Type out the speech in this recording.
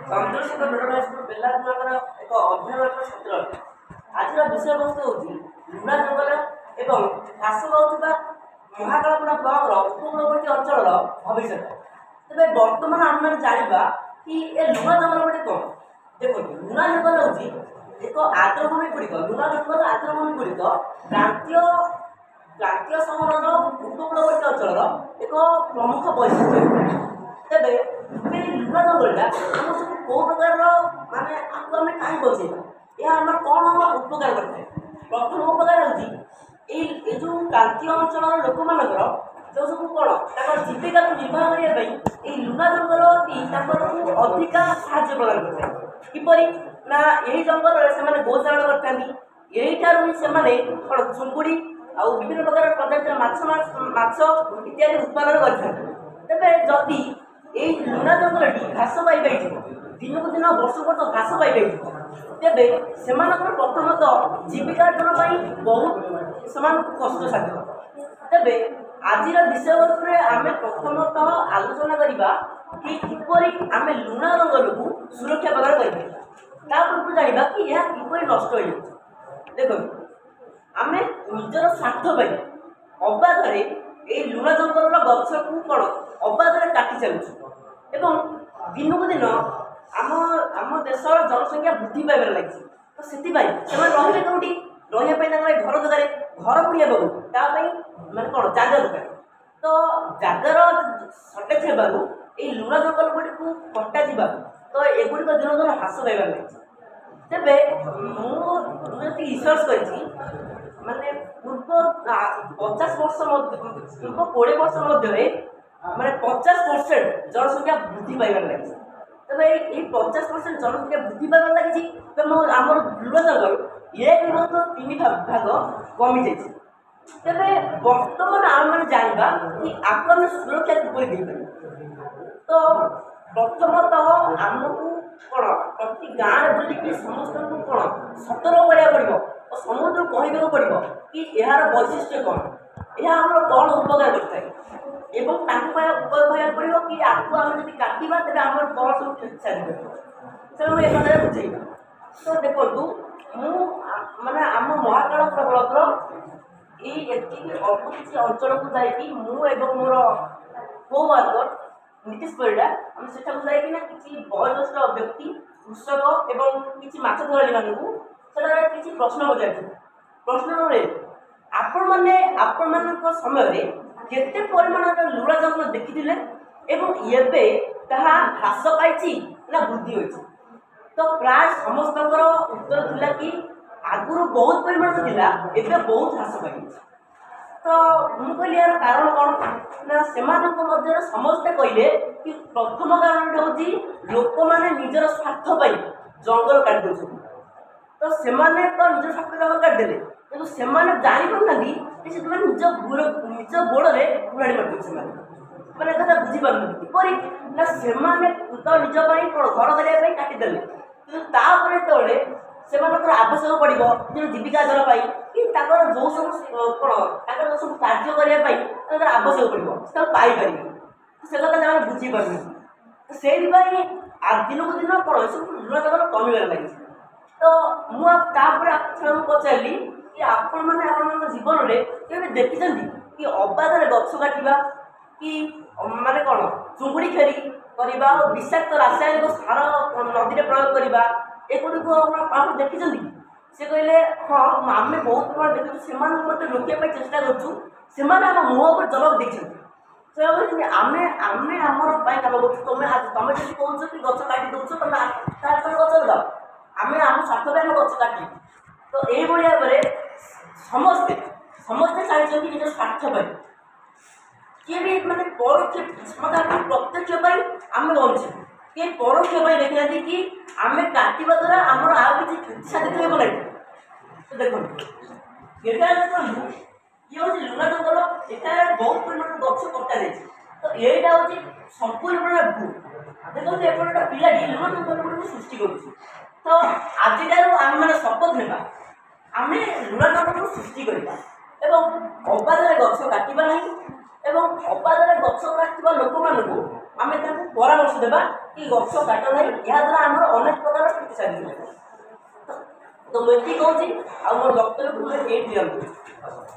Chandrashekhar middle high school ବେଲାକୁମାର ଏକ ଅଧ୍ୟୟନରତ ଛାତ୍ର ଅଟେ। ଆଜିର ବିଷୟବସ୍ତୁ ହେଉଛି ଲୁଣା ଜଙ୍ଗଲ ଏବଂ ହ୍ରାସ ପାଉଥିବା ମହାକାଳପଡ଼ା ବ୍ଲକର ଉପକୂଳବର୍ତ୍ତୀ ଅଞ୍ଚଳର ଭବିଷ୍ୟତ। ତେବେ ବର୍ତ୍ତମାନ ଆମେମାନେ ଜାଣିବା କି ଏ ଲୁଣା ଜଙ୍ଗଲ ଗୋଟେ କ'ଣ। ଦେଖନ୍ତୁ, ଲୁଣା ଜଙ୍ଗଲ ହେଉଛି ଏକ ଆର୍ଦ୍ରଭୂମି ଗୁଡ଼ିକ। ଲୁଣା ଜଙ୍ଗଲ ଆର୍ଦ୍ରଭୂମି ଗୁଡ଼ିକ ପ୍ରାନ୍ତୀୟ ସହରର ଉପକୂଳବର୍ତ୍ତୀ ଅଞ୍ଚଳର ଏକ ପ୍ରମୁଖ ବୈଶିଷ୍ଟ୍ୟ। ତେବେ ଏଇ ଲୁଣା ଜଙ୍ଗଲଟା ଆମ ସବୁ କେଉଁ ପ୍ରକାରର, ମାନେ ଆକୁ ଆମେ କାହିଁ ବଞ୍ଚେଇବା, ଏହା ଆମର କ'ଣ ଉପକାର କରିଥାଏ? ପ୍ରଥମ ଉପକାର ହେଉଛି ଏଇ ଯେଉଁ ପ୍ରାନ୍ତୀୟ ଅଞ୍ଚଳର ଲୋକମାନଙ୍କର ଯେଉଁ ସବୁ କ'ଣ ତାଙ୍କର ଜୀବିକାକୁ ନିର୍ବାହ କରିବା ପାଇଁ ଏଇ ଲୁଣା ଜଙ୍ଗଲଟି ତାଙ୍କମାନଙ୍କୁ ଅଧିକା ସାହାଯ୍ୟ ପ୍ରଦାନ କରିଥାଏ। କିପରି ନା, ଏହି ଜଙ୍ଗଲରେ ସେମାନେ ଗୋଚାରଣ କରିଥାନ୍ତି। ଏଇଠାରୁ ହିଁ ସେମାନେ କ'ଣ ଚୁଙ୍ଗୁଡ଼ି ଆଉ ବିଭିନ୍ନ ପ୍ରକାର ପ୍ରଜାତିର ମାଛ ଇତ୍ୟାଦି ଉତ୍ପାଦନ କରିଥାନ୍ତି। ତେବେ ଯଦି ଏଇ ଲୁଣା ଜଙ୍ଗଲଟି ହ୍ରାସ ପାଇପାଇଯିବ, ଦିନକୁ ଦିନ ବର୍ଷକୁ ବର୍ଷ ହ୍ରାସ ପାଇପାଇଯିବ, ତେବେ ସେମାନଙ୍କର ପ୍ରଥମତଃ ଜୀବିକା ଅର୍ଜନ ପାଇଁ ବହୁତ ସେମାନଙ୍କୁ କଷ୍ଟସାଧ୍ୟ। ତେବେ ଆଜିର ବିଷୟବସ୍ତୁରେ ଆମେ ପ୍ରଥମତଃ ଆଲୋଚନା କରିବା କି କିପରି ଆମେ ଲୁଣା ଜଙ୍ଗଲକୁ ସୁରକ୍ଷା ପ୍ରଦାନ କରିପାରିବା। ତା ପୂର୍ବରୁ ଜାଣିବା କି ଏହା କିପରି ନଷ୍ଟ ହୋଇଯାଉଛି। ଦେଖନ୍ତୁ, ଆମେ ନିଜର ସ୍ୱାର୍ଥ ପାଇଁ ଅବାଧରେ ଏଇ ଲୁଣା ଜଙ୍ଗଲର ଗଛକୁ କ'ଣ ଅବାଧରେ କାଟି ଚାଲୁଛୁ ଏବଂ ଦିନକୁ ଦିନ ଆମ ଦେଶର ଜନସଂଖ୍ୟା ବୃଦ୍ଧି ପାଇବାରେ ଲାଗିଛି। ତ ସେଥିପାଇଁ ସେମାନେ ରହିବେ କେଉଁଠି? ରହିବା ପାଇଁ ତାଙ୍କର ଘର ଦରକାର। ଘର ପୁଣି ହେବ କେଉଁଠି? ତା ପାଇଁ ମାନେ କ'ଣ ଜାଗା ଦରକାର। ତ ଜାଗାର ସର୍ଟେଜ୍ ହେବାରୁ ଏଇ ଲୁଣା ଜଙ୍ଗଲ ଗୁଡ଼ିକୁ କଟାଯିବାରୁ ତ ଏଗୁଡ଼ିକ ଦିନକୁ ଦିନ ହ୍ରାସ ପାଇବାରେ ଲାଗିଛି। ତେବେ ମୁଁ ଯେତିକି ରିସର୍ଚ୍ଚ କରିଛି, ମାନେ ପୂର୍ବ 50 ବର୍ଷ ମଧ୍ୟ, ପୂର୍ବ 20 ବର୍ଷ ମଧ୍ୟରେ ମାନେ 50% ଜନସଂଖ୍ୟା ବୃଦ୍ଧି ପାଇବାରେ ଲାଗିଛି। ତେବେ ଏଇ 50% ଜନସଂଖ୍ୟା ବୃଦ୍ଧି ପାଇବାରେ ଲାଗିଛି। ତ ଆମର ଲୁଣା ଜଙ୍ଗଲ 1/3 ଭାଗ କମିଯାଇଛି। ତେବେ ବର୍ତ୍ତମାନ ଆମେମାନେ ଜାଣିବା କି ଆକୁ ଆମେ ସୁରକ୍ଷା କିପରି ଦେଇପାରିବା। ତ ପ୍ରଥମତଃ ଆମକୁ କ'ଣ ପ୍ରତି ଗାଁରେ ବୁଲିକି ସମସ୍ତଙ୍କୁ କ'ଣ ସତର୍କ କରିବାକୁ ପଡ଼ିବ ଓ ସମସ୍ତଙ୍କୁ କହିବାକୁ ପଡ଼ିବ କି ଏହାର ବୈଶିଷ୍ଟ୍ୟ କ'ଣ, ଏହା ଆମର କ'ଣ ଉପକାର କରିଥାଏ, ଏବଂ ତାଙ୍କୁ କହିବାକୁ ପଡ଼ିବ କି ଆକୁ ଆମେ ଯଦି କାଟିବା ତେବେ ଆମର କ'ଣ ସବୁ କ୍ଷତି ସାଧିତ ହେବ, ସେମାନଙ୍କୁ ଏ କଥାରେ ବୁଝେଇବା। ତ ଦେଖନ୍ତୁ, ମୁଁ ମାନେ ଆମ ମହାକାଳ ବ୍ଲକର ଏଇ ଏତିକି ଅଳ୍ପ କିଛି ଅଞ୍ଚଳକୁ ଯାଇକି ମୁଁ ଏବଂ ମୋର କୋ ୱାର୍କର ନୀତିଶ ପରିଡ଼ା, ଆମେ ସେଠାକୁ ଯାଇକିନା କିଛି ବୟୋଜ୍ୟେଷ୍ଠ ବ୍ୟକ୍ତି, କୃଷକ ଏବଂ କିଛି ମାଛ ଧରାଳୀମାନଙ୍କୁ ସେଠାରେ କିଛି ପ୍ରଶ୍ନ ପଚାରିଥିଲୁ। ପ୍ରଶ୍ନ, ଆପଣମାନେ ଆପଣମାନଙ୍କ ସମୟରେ କେତେ ପରିମାଣର ଲୁଣା ଜଙ୍ଗଲ ଦେଖିଥିଲେ ଏବଂ ଏବେ ତାହା ହ୍ରାସ ପାଇଛି ନା ବୃଦ୍ଧି ହୋଇଛି? ତ ପ୍ରାୟ ସମସ୍ତଙ୍କର ଉତ୍ତର ଥିଲା କି ଆଗରୁ ବହୁତ ପରିମାଣର ଥିଲା, ଏବେ ବହୁତ ହ୍ରାସ ପାଇଯାଇଛି। ତ ମୁଁ କହିଲି, ଏହାର କାରଣ କ'ଣ? ନା, ସେମାନଙ୍କ ମଧ୍ୟରେ ସମସ୍ତେ କହିଲେ କି ପ୍ରଥମ କାରଣଟି ହେଉଛି ଲୋକମାନେ ନିଜର ସ୍ୱାର୍ଥ ପାଇଁ ଜଙ୍ଗଲ କାଟି ଦେଉଛନ୍ତି। ତ ସେମାନେ ତ ନିଜର ସ୍ୱାର୍ଥ ଜଙ୍ଗଲ କାଟିଦେଲେ, କିନ୍ତୁ ସେମାନେ ଜାଣିପାରୁନାହାନ୍ତି ଯେ ସେମାନେ ନିଜ ଗୋଡ଼ରେ କୁରାଢ଼ି ମାରୁଛନ୍ତି। ସେମାନେ ମାନେ କଥା ବୁଝିପାରୁନାହାନ୍ତି। କିପରି ନା, ସେମାନେ ତ ନିଜ ପାଇଁ କ'ଣ ଘର କରିବା ପାଇଁ କାଟିଦେଲେ, କିନ୍ତୁ ତାପରେ ଯେତେବେଳେ ସେମାନଙ୍କର ଆବଶ୍ୟକ ପଡ଼ିବ ନିଜର ଜୀବିକା ଅର୍ଜନ ପାଇଁ କି ତାଙ୍କର ଯେଉଁ ସବୁ କ'ଣ ତାଙ୍କର ଯେଉଁ ସବୁ କାର୍ଯ୍ୟ କରିବା ପାଇଁ ତାଙ୍କର ଆବଶ୍ୟକ ପଡ଼ିବ, ସେ ତାକୁ ପାଇପାରିବେ। ସେ କଥା ସେମାନେ ବୁଝିପାରୁନାହାନ୍ତି। ତ ସେଇଥିପାଇଁ ଦିନକୁ ଦିନ କ'ଣ ଏସବୁ ଲୁଣା ଜଙ୍ଗଲ କମିବାରେ ଲାଗିଛି। ତ ମୁଁ ତାପରେ ସେମାନଙ୍କୁ ପଚାରିଲି କି ଆପଣମାନେ ଆପଣମାନଙ୍କ ଜୀବନରେ କେବେ ଦେଖିଛନ୍ତି କି ଅବାଧରେ ଗଛ କାଟିବା କି ମାନେ କ'ଣ ଚୁଙ୍ଗୁଡ଼ି ଖେରି କରିବା ଓ ବିଷାକ୍ତ ରାସାୟନିକ ସାର ନଦୀରେ ପ୍ରୟୋଗ କରିବା, ଏଗୁଡ଼ିକୁ ଆପଣ ଦେଖିଛନ୍ତି କି? ସେ କହିଲେ, ହଁ, ଆମେ ବହୁତ ପ୍ରକାର ଦେଖିଛୁ, ସେମାନଙ୍କୁ ମଧ୍ୟ ରୋକିବା ପାଇଁ ଚେଷ୍ଟା କରୁଛୁ। ସେମାନେ ଆମ ମୁହଁ ଉପରେ ଜବାବ ଦେଇଛନ୍ତି। ସେମାନେ କହୁଛନ୍ତି, ଆମେ ଆମର ପାଇଁ କାମ କରୁଛୁ, ତମେ ଯଦି କହୁଛ କି ଗଛ କାଟି ଦେଉଛ ତମେ, ତାହେଲେ ତମେ ଗଛ ଲଗାଅ, ଆମେ ଆମ ସ୍ୱାର୍ଥ ପାଇଁ ଆମେ ଗଛ କାଟିବୁ। ତ ଏଇଭଳି ଭାବରେ ସମସ୍ତେ ଚାହିଁଛନ୍ତି ନିଜ ସ୍ୱାର୍ଥ ପାଇଁ। କିଏ ବି ମାନେ ପରୋକ୍ଷ, ସମସ୍ତେ ପ୍ରତ୍ୟକ୍ଷ ପାଇଁ ଆମେ ବଞ୍ଚିବୁ, କିଏ ପରୋକ୍ଷ ପାଇଁ ଦେଖିନାହାନ୍ତି କି ଆମେ କାଟିବା ଦ୍ୱାରା ଆମର ଆଉ କିଛି କ୍ଷତି ସାଧିତ ହେବ ନାହିଁ। ତ ଦେଖନ୍ତୁ, ଏଠାରେ ଦେଖନ୍ତୁ, ଇଏ ହେଉଛି ଲୁଣା ଜଙ୍ଗଲ। ଏଠାରେ ବହୁତ ପରିମାଣର ଗଛ କଟା ଯାଇଛି। ତ ଏଇଟା ହେଉଛି ସମ୍ପୂର୍ଣ୍ଣ ପରିମାଣରେ ଭୁଲ। ଦେଖନ୍ତୁ, ଏପଟେ ଗୋଟେ ପିଲାଟି ଲୁଣା ଜଙ୍ଗଲ ଗୁଡ଼ିକୁ ସୃଷ୍ଟି କରୁଛି। ତ ଆଜିଠାରୁ ଆମେମାନେ ଶପଥ ନେବା, ଆମେ ଲୁଣା ଜଙ୍ଗଲକୁ ସୃଷ୍ଟି କରିବା ଏବଂ ଅବାଧରେ ଗଛ କାଟିବା ନାହିଁ ଏବଂ ଅବାଧରେ ଗଛ କାଟୁଥିବା ଲୋକମାନଙ୍କୁ ଆମେ ତାଙ୍କୁ ପରାମର୍ଶ ଦେବା କି ଗଛ କାଟ ନାହିଁ, ଏହାଦ୍ୱାରା ଆମର ଅନେକ ପ୍ରକାର କ୍ଷତି ସାଧିତ ହେବ। ତ ମୁଁ ଏତିକି କହୁଛି ଆଉ ମୋର ବକ୍ତବ୍ୟକୁ ମୁଁ ଏଇଠି ବିରାମ କରୁଛି।